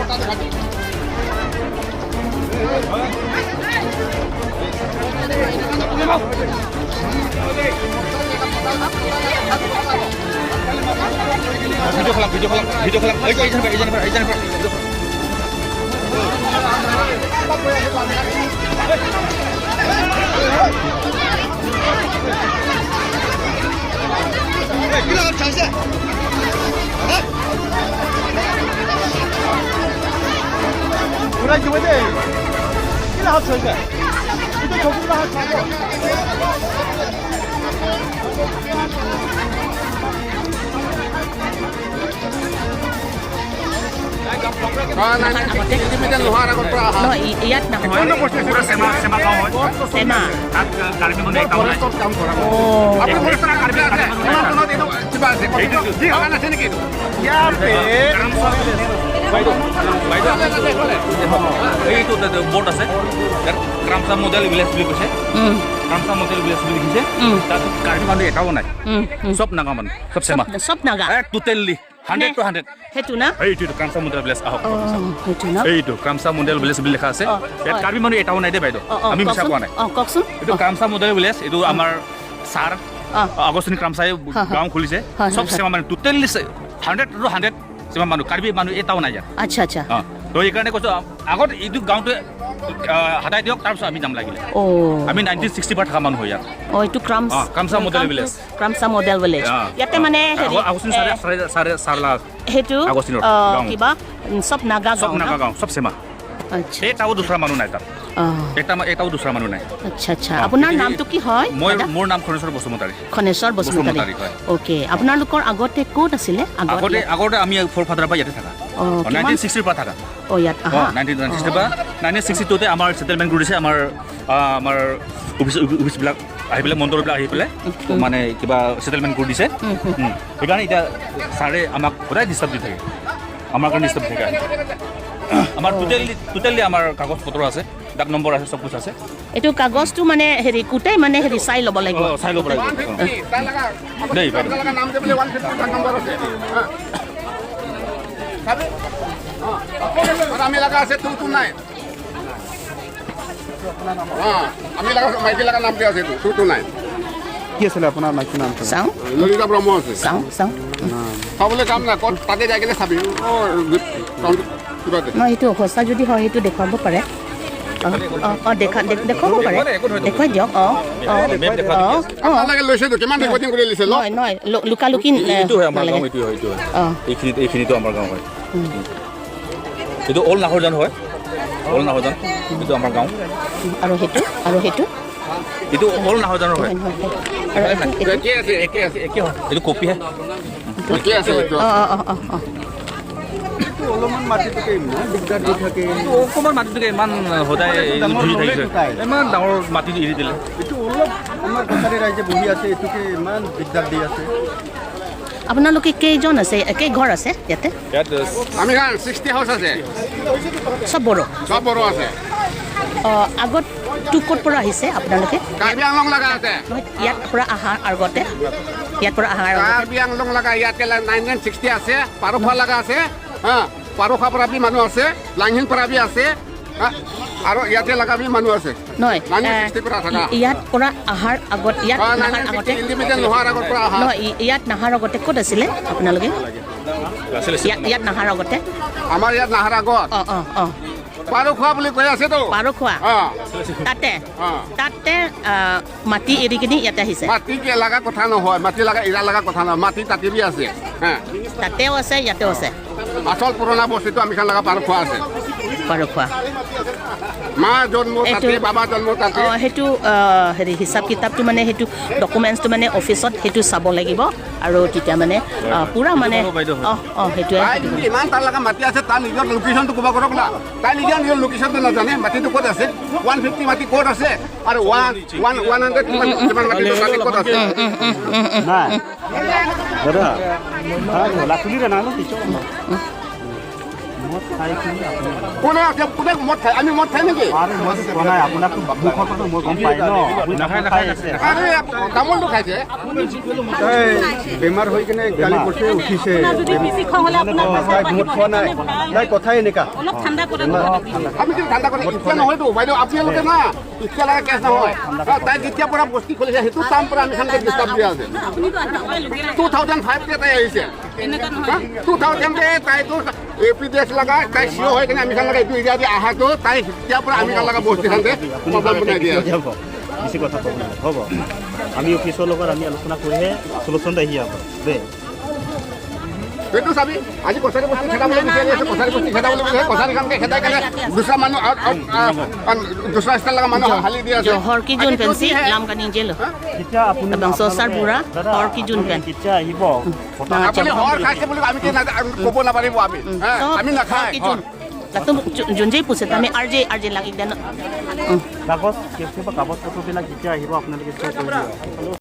Video' খেলাম video' খেলাম এই যে ইয়াত নহয় এইটো বোৰ্ড আছে ক্ৰামচা মডেল ভিলেজ বুলি কৈছে, ক্ৰামচা মডেল ভিলেজ বুলি লিখিছে। তাত কাৰ্বি মানুহ এটাও নাই, চব নাগা মানুহ, চব চেমা, চব নাগা, টোটেলি 100 to 100। সেইটো না, এইটো ক্ৰামচা মডেল ভিলেজ। আহক, এইটো ক্ৰামচা মডেল ভিলেজ বুলি লিখা আছে। ইয়াত কাৰ্বি মানুহ এটাও নাই দেই বাইদেউ, আমি মিছা কোৱা নাই। কওকচোন, এইটো ক্ৰামচা মডেল ভিলেজ। এইটো আমাৰ ছাৰ আগষ্টিন ক্ৰামচাই গাঁও খুলিছে। চব চেমা মানুহ, টোটেলি 100 to 100 Chema মানুহ, কাৰ্বি মানুহ এটাও নাই ইয়াত। আচ্ছা আচ্ছা। তো এইকাৰণে কৈছোঁ, আগত এইটো গাঁৱটো হাতাই দিয়ক, তাৰপিছত আমি যাম লাগিলে। আমি 1960 পৰা থকা মানুহ হয় ইয়াত। এইটো Kramsa model village. Kramsa model village. ইয়াতে মানে সেইটো কিবা চব নাগা চব নাগা গাঁও, চব চেমা। এটাও দুসৰা মানুহ নাই তাত, এটাও দুসৰা মানুহ নাই। আচ্ছা আচ্ছা। আপোনাৰ নামটো কি হয়? মই, মোৰ নাম খনেশ্বৰ বসুমতাৰী। খনেশ্বৰ বসুমতাৰী, অ'কে। আপোনালোকৰ আগতে ক'ত আছিলে? আগতে আমি ফ'ৰ ফাদাৰৰ পৰা ইয়াতে থকা, 1960 পৰা থকা। ইয়াত 1960 পৰা 1962তে আমাৰ ছেটেলমেণ্ট কৰি দিছে। আমাৰ আমাৰ অফিচবিলাক আহি পেলাই, মণ্ডলবিলাক আহি পেলাই মানে কিবা ছেটেলমেণ্ট কৰি দিছে। সেইকাৰণে এতিয়া ছাৰে আমাক সদায় ডিষ্টাৰ্ব দি থাকে, আমাৰ কাৰণে ডিষ্টাৰ্ব দি থাকে। আমাৰ টোটেলি আমাৰ কাগজ পত্ৰ আছে, ডাক নম্বৰ আছে, চব কুছ আছে। এইটো কাগজটো মানে হেৰি গোটেই মানে হেৰি চাই ল'ব লাগিব। চাই ল'ব লাগিব দেই বাইদেউ। কি আছিলে আপোনাৰ মাইকী নামটো? চাওঁ, ললিতা ব্ৰহ্ম আছে। চাওঁ চাওঁ, চাবলৈ কাম নাই, ক'ত তাতে যাই কিনে চাবি। নহয়, সেইটো সঁচা যদি হয় সেইটো দেখুৱাব পাৰে। অঁ দেখুৱাব পাৰে, দেখুৱাই দিয়ক। অঁ নহয় নহয়, লুকালুকি এইখিনিতো আমাৰ গাঁও হয়। এইটো অল নাহৰজান হয়, অল নাহৰজান, এইটো আমাৰ গাঁও। আৰু সেইটো, আৰু সেইটো এইটো অল নাহৰজানৰ হয়। এইটো কপিহে। অলপমান মাটিটোকে ইমান দিগদাৰ দি থাকে, অকণমান মাটিটোকে ইমান সদায় ধৰি থাকিছে, ইমান ডাঙৰ মাটিটো এৰি দিলে। এইটো অলপ আমাৰ কছাৰী ৰাইজে বহি আছে, এইটোকে ইমান দিগদাৰ দি আছে। আপোনালোকে কেইজন আছে, কেইঘৰ আছে ইয়াতে? আমি 60 হাউচ আছে। চব বড়ো? চব বড়ো আছে। আগত ক'ত পৰা আহিছে আপোনালোকে? কাৰ্বি আংলং লগা আছে। ইয়াত পৰা অহাৰ আগতে, ইয়াত পৰা অহাৰ আগতে কাৰ্বি আংলং লগা ইয়াতে 1960 আছে, পাৰখোৱা লগা আছে, হা পাৰখোৱা পৰা বি মানুহ আছে, লাংহিন পৰা বি আছে, আৰু ইয়াতে লগা বি মানুহ আছে। নহয়, ইয়াত পৰা অহাৰ আগত, ইয়াত নাহাৰ আগতে, নহয়, ইয়াত নাহাৰ আগতে ক'ত আছিলে আপোনালোকে? ইয়াত নাহাৰ আগতে, আমাৰ ইয়াত নাহাৰ আগত অঁ অঁ অঁ পাৰখোৱা বুলি কৈ আছে তো। পাৰখোৱা, তাতে তাতে মাটি এৰি কিনি ইয়াতে আহিছে। মাটি লগা কথা নহয়, মাটি লগা এৰা লগা কথা নহয়, মাটি তাতে বি আছে, তাতেও আছে, ইয়াতেও আছে। আচল পুৰণা বস্তুটো আমি লগা পাৰখোৱা আছে। পাৰখোৱা মা জন্ম তাতে, বাবা জন্ম তাতে। অঁ, সেইটো হেৰি হিচাপ কিতাপটো মানে সেইটো ডকুমেণ্টছটো মানে অফিচত সেইটো চাব লাগিব, আৰু তেতিয়া মানে পূৰা মানে অঁ অঁ সেইটোৱে। ইমান তাৰ লগা মাটি আছে, তাৰ নিজৰ লোকেশ্যনটো ক'ব কৰক না। তাই নিজৰ নিজৰ লোকেশ্যনটো নাজানে, মাটিটো ক'ত আছে, 150 মাটি ক'ত আছে, আৰু 100 কিমান মাটিটো তাতে ক'ত আছে। নাই দাদা, লাখুলি না। মদ খাইখিনি আপুনি কোনে আছে, কোনে মদ খায়? আমি মদ খাই নেকি? আৰু মই কোৱা নাই আপোনাক, মুখৰ কথা মই গম পাই ন, আপুনি নাখায়, তামোল খাই আছে। আৰে তামোলটো খাইছে। তাই বেমাৰ হৈ কিনে কালি পৰচু উঠিছে। যদি বেছি খং হ'লে আপোনাৰ তাই মদ খোৱা নাই, নাই, কথাই এনেকা। অলপ ঠাণ্ডা কৰি কথা পাতিব। আমি কিন্তু ঠাণ্ডা কৰি এতিয়া নহয়তো বাইদেউ, আপোনালোকে না এতিয়া লগা কেছ নহয়। তাই যেতিয়াৰ পৰা বস্তি খুলিছে, সেইটো টাইম পৰা আমি খানকে ডিষ্টাৰ্ব দিয়া আছে। আপুনিতো আহি লগে লগে 2005তে তাই আহিছে। এনেকুৱা নহয়। 2000তে তাইতো এ পি ডি এছ লগা তাই চিঅ' হৈ কিনে আমি খান লগা এইটো এৰিয়া দি অহাটো, তাই তেতিয়াৰ পৰা আমি খান লগা বস্তি খানতে আপুনি প্ৰব্লেম বনাই দিয়া আছে। যাব, বেছি কথা ক'ব নালাগে, হ'ব। আমি অফিচৰ লগত আমি আলোচনা কৰিহে চলুচন আহি যাব দেই। সেইটো চাবি, আজি কছাৰী বস্তি খেদাবলৈ বিচাৰি আছে। কছাৰী বস্তি খেদাবলৈ বিচাৰি কছাৰী খানকে খেদাই কেনে দুসৰা মানুহ, দুসৰা ষ্টাইল লগা মানুহ হালি দি আছে। হৰ কি জোন পেন সি লাম কানি জেল। কেতিয়া আপুনি বংশ ছাৰ বুঢ়া, দাদা, হৰ কি জোন আপুনি পেন। কেতিয়া আহিব? আপুনি হৰ খাইছে বুলি আমি কি ক'ব নাপাৰিব আমি। হা, আমি নাখায়। কি জোন লাতুম জোন জে পুছে তামি আৰজে আৰজে লাগি দেন। কাগজ, কিবা কাগজ পত্ৰবিলাক যেতিয়া আহিব আপোনালোকে কৰি দিব।